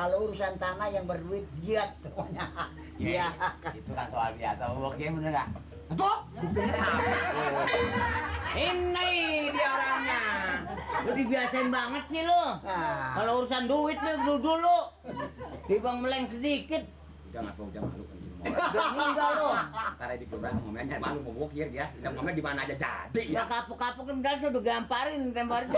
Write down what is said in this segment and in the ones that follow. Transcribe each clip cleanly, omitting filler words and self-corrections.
Kalau urusan tanah yang berduit giat pokoknya. Iya. Itu kan soal biasa, buktinya bener nggak? Betul? Buktinya sama. Ini dia orangnya. Lu dibiasain banget sih lu. Nah. Kalau urusan duit lu dulu. Di bang meleng sedikit. Udah malu kan sih mau. Enggak lu. Ntar di kelurahan momennya malu mau bokir dia. Kita ngomongnya di mana aja jadi Ya ya. kapuk-kapuk kan udah gamparin tembarin.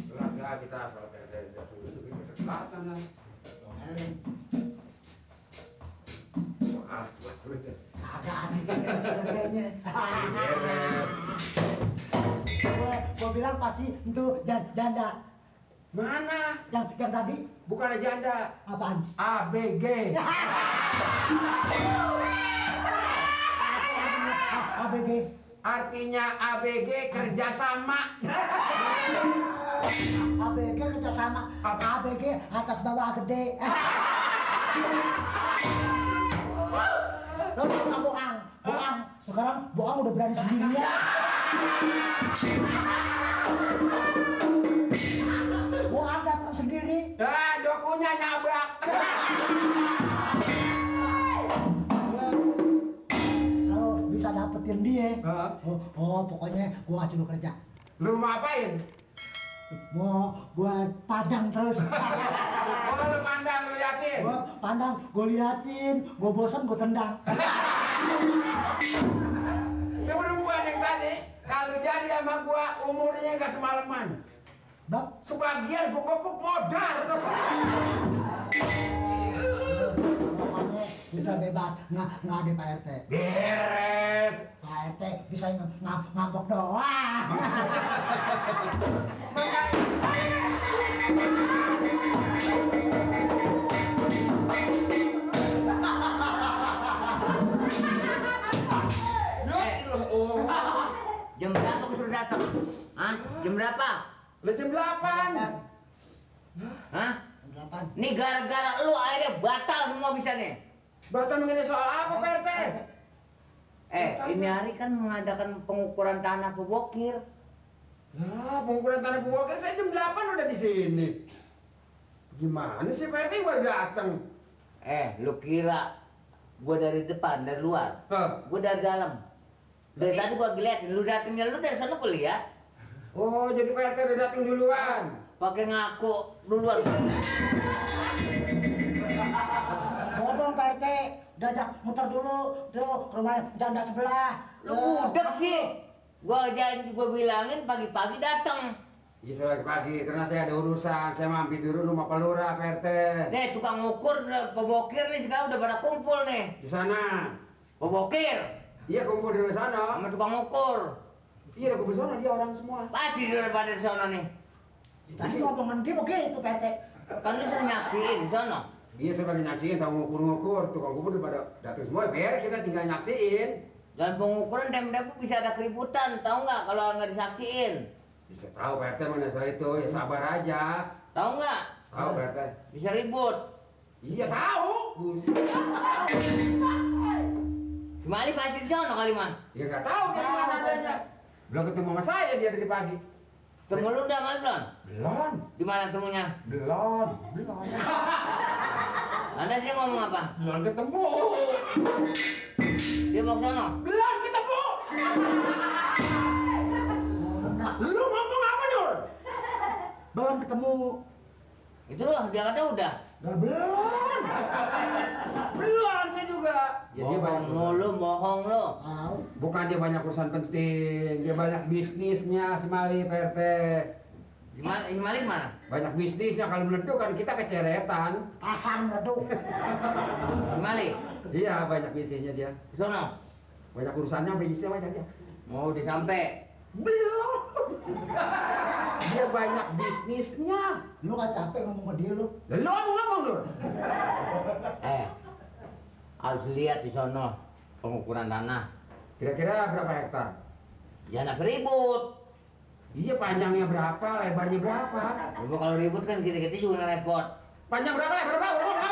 Enggak kita soal dari dulu kesempatan kan. Ah, Agak aneh kayaknya. beres. Gua bilang pasti itu janda. Mana? Yang tadi Bukan ada janda. apaan? ABG. ABG. Artinya ABG kerjasama. ABG kerjasama. ABG atas bawah gede. Lo nggak bohong. Sekarang bohong udah berani sendirian. Bohong datang sendiri. Ah, dokunya nabrak. Kalau bisa dapetin dia, Hah? pokoknya gua nggak suruh kerja. Lu mau apain? Mau gua pandang terus. Oh, lu pandang, lu liatin. Gua pandang, gua liatin, gua bosan gua tendang. Itu perempuan yang tadi, kalau jadi sama gua umurnya nggak semalaman. Bang, Sebagian gua bokuk modal tuh. pokoknya kita bebas, nggak ada Pak RT. Beres. Pak RT bisa ngambok doang. Jam berapa gua suruh datang? Hah? Jam berapa? Lu jam 8. Hah? 8. Nih gara-gara lu akhirnya batal semua bisa nih. Batal mengenai soal apa, Pak RT? Ini hari kan mengadakan pengukuran tanah pebokir. Lah, pengukuran tanah pembokir saya jam 8 udah di sini. Gimana sih Pak RT baru datang? Lu kira gua dari depan, dari luar? Hah? Gua dari dalam. Dari tadi gua ngeliatin, lu datengnya lu dari sana gua lihat. Oh, jadi Pak RT udah datang duluan. Pakai ngaku duluan. Bodong Pak RT, diajak muter dulu tuh ke rumah janda sebelah. Lu budak sih. Gua bilangin pagi-pagi datang. Iya, saya pagi karena saya ada urusan. Saya mampir dulu rumah Pak Lurah, Pak RT. Nih tukang ukur pebokir nih sekarang udah pada kumpul nih. Di sana. Pebokir Iya, kumpul di sana. sama tukang ukur. Iya, kumpul di sana dia orang semua. Pasti dia pada di sana nih. Tadi ngomongan dia begitu Pak RT. Kan lu sering nyaksiin di sana. Dia sebagai nyaksiin, tahu ngukur-ngukur, tukang kumpul udah pada datang semua. Biar kita tinggal nyaksiin. Dan pengukuran dem-dem bisa ada keributan, tahu nggak kalau nggak disaksiin? Bisa tahu Pak RT mana soal itu, ya sabar aja. Tahu nggak? Tahu Pak RT. Bisa ribut. Iya tahu. Buset. Cuma pasti di sana kali mah. Ya nggak tahu dia di mana adanya. Belum ketemu sama saya dia dari pagi. Temu lu udah malam belum? Belum. Di mana temunya? Belum. Anda dia ngomong apa? Belum ketemu. Dia mau ke sana? Belum ketemu. Lu ngomong apa Nur? Belum ketemu. Itu loh, dia kata udah. Nah, belum. Belum saya juga. Ya dia banyak Bohong lu. Tahu. Bukan dia banyak urusan penting, dia banyak bisnisnya si Mali Pak RT. Si Malik mana? Banyak bisnisnya kalau meleduk kan kita keceretan. Pasar meleduk. Si Malik? Iya banyak bisnisnya dia. Di sana? Banyak urusannya bisnisnya banyak dia. Mau disampe? Belum. Dia banyak bisnisnya. Lu nggak capek ngomong sama dia lu? Lah lu ngomong Nur. Harus lihat di sana pengukuran tanah. Kira-kira berapa hektar? Jangan ribut. Iya panjangnya berapa, lebarnya berapa? Kalau ribut kan kita juga ngerepot. Panjang berapa? Lebar berapa?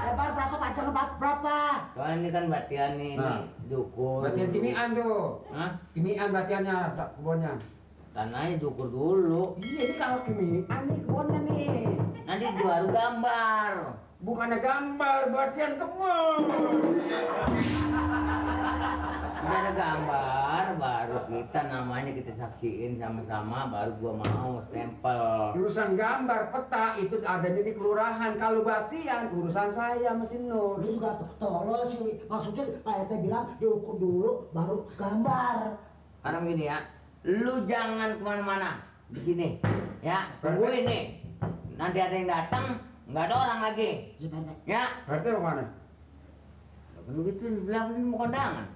Lebar berapa, panjang berapa? Soalnya ini kan batian nih, Nah. diukur. Batian kimian tuh. Hah? Kimian batiannya, kebunnya. Tanahnya diukur dulu. Iya, ini kalau kimian nih kebunnya nih. Nanti baru gambar. Bukannya gambar, batian kebun. Udah ada gambar, baru kita namanya kita saksiin sama-sama, baru gua mau stempel. Urusan gambar peta itu adanya di kelurahan. Kalau batian urusan saya mesin Nur. Lu juga tolol sih. Maksudnya Pak RT bilang diukur dulu baru gambar. Karena begini ya, lu jangan kemana-mana di sini, ya. Tungguin nih. Nanti ada yang datang, nggak ada orang lagi, Iya Pak RT. ya. RT mau mana? Kan begitu bilang ini mau kondangan.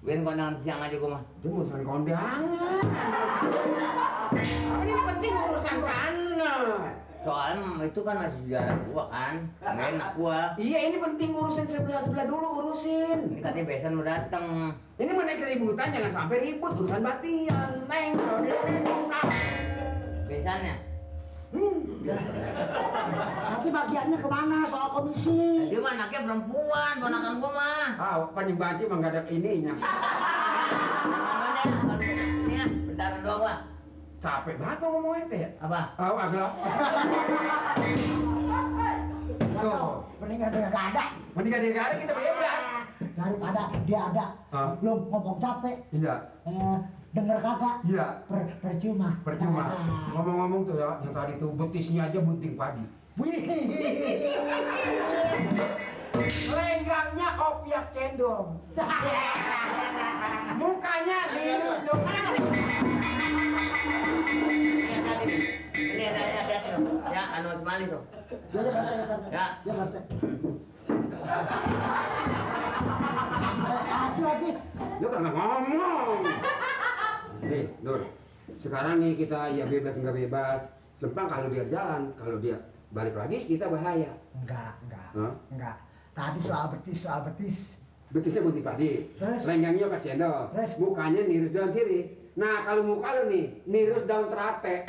Biarin kondangan siang aja gua mah. Itu urusan kondangan. Ini penting urusan kana. Soalnya itu kan masih sejarah gua kan, nggak enak gua. Iya, ini penting urusin sebelah dulu urusin. Ini katanya besan mau datang. Ini mana keributan, jangan sampai ribut urusan batian. Neng, Besannya. Nanti bagiannya kemana soal komisi? Dia mah anaknya perempuan, ponakan gua mah. ah, paling banci mah nggak ada ininya. Gimana ya? Kalau ini ya, bentaran doang gua. Capek banget mau ngomong RT ya. Apa? Tahu agak. Tuh. Mendingan dia nggak ada. Mending gak ada kita bebas. Daripada dia ada. Hah? Belum ngomong capek. Iya, Denger kagak? iya. Percuma. Percuma. Ah. Ngomong-ngomong tuh ya, yang tadi tuh betisnya aja bunting padi. Wih. Lenggangnya opiak cendol. Mukanya lurus dong. Lihat tadi. Lihat tuh. Ya, anu semali tuh. Ya, ya, Pak RT, Ya. Ya, Pak RT. Acu lagi. Lu kan nggak ngomong. Nih, Nur. Sekarang nih kita ya bebas nggak bebas. Sempang kalau dia jalan, kalau dia balik lagi kita bahaya. Enggak. Hah? Enggak. Tadi soal betis. Betisnya bunting padi. Terus? Lenggangnya opiak cendol. Terus? Mukanya nirus daun sirih. Nah, kalau muka lu nih, nirus daun terate.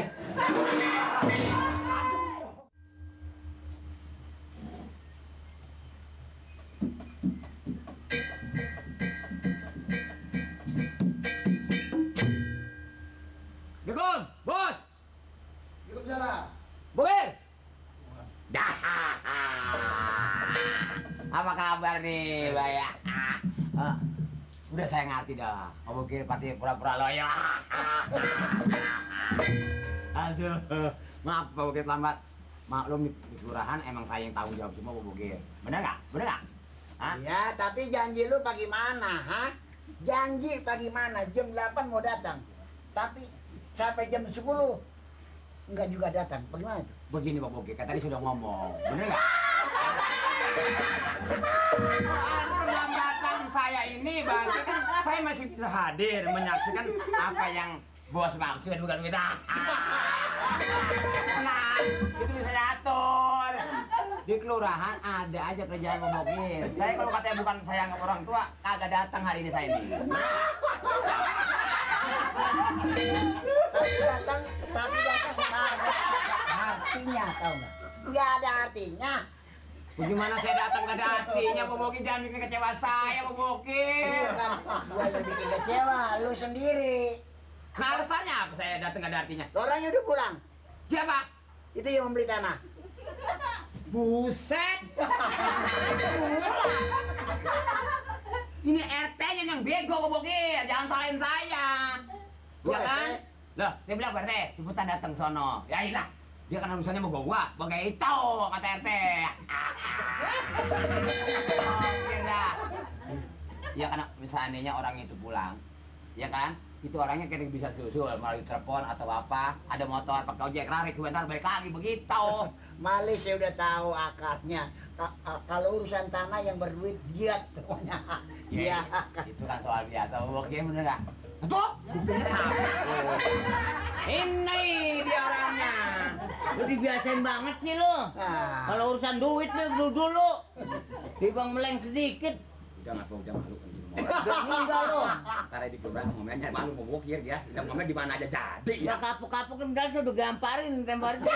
Assalamualaikum, bos. Waalaikumsalam. Bukir. Dah. Apa kabar nih, Baya? Udah saya ngerti dah. Oh, Bukir pasti pura-pura loyo. Aduh, maaf Pak Bukir lambat. Maklum di kelurahan emang saya yang tanggung jawab semua Pak Bukir. Bener nggak? Bener nggak? Hah? Ya, tapi janji lu bagaimana, ha? Janji bagaimana? Jam 8 mau datang. Tapi sampai jam 10 enggak juga datang. Bagaimana itu? Begini Pak Bukir, kan tadi sudah ngomong. Bener nggak? Soal keterlambatan saya ini, Bang, kan saya masih bisa hadir menyaksikan apa yang bos maksud duga duit. Nah, itu bisa diatur. Di kelurahan ada aja kerjaan Pak Bukir. Saya kalau katanya bukan sayang orang tua, kagak datang hari ini saya ini. Tapi datang nggak ada artinya, tahu nggak? Nggak ada artinya. Bagaimana saya datang gak ada artinya, Pak Bukir? Jangan bikin kecewa saya, Pak Bukir. Bukan gua yang bikin kecewa, lu sendiri. Nah, alasannya apa saya datang gak ada artinya? Orangnya udah pulang. Siapa? Itu yang membeli tanah. Buset! Ini RT-nya yang bego, Pak Bukir. Jangan salahin saya. Gua Ya kan? RT? Loh, saya bilang Pak RT, cepetan datang sono. Ya iyalah. Dia kan urusannya mau gua, bagai itu kata RT. Bukir dah. Ya kan misalnya orang itu pulang. Ya kan? Itu orangnya kayak bisa susul melalui telepon atau apa, ada motor pakai ojek lari sebentar balik lagi begitu. Malis saya udah tahu akarnya. Kalau urusan tanah yang berduit giat pokoknya. Iya, Iya. itu kan soal biasa. Oke, bener nggak? Tuh, buktinya sama. Ini dia orangnya. Lu dibiasain banget sih lu. Nah. Kalau urusan duit lu dulu. Dibang meleng sedikit. Udah malu kan sih Udah meninggal lu. Ntar di kelurahan ngomongnya malu mau bukir dia. Kita ngomongnya di mana aja jadi Ya ya. kapuk-kapuk kan udah gamparin tempor itu.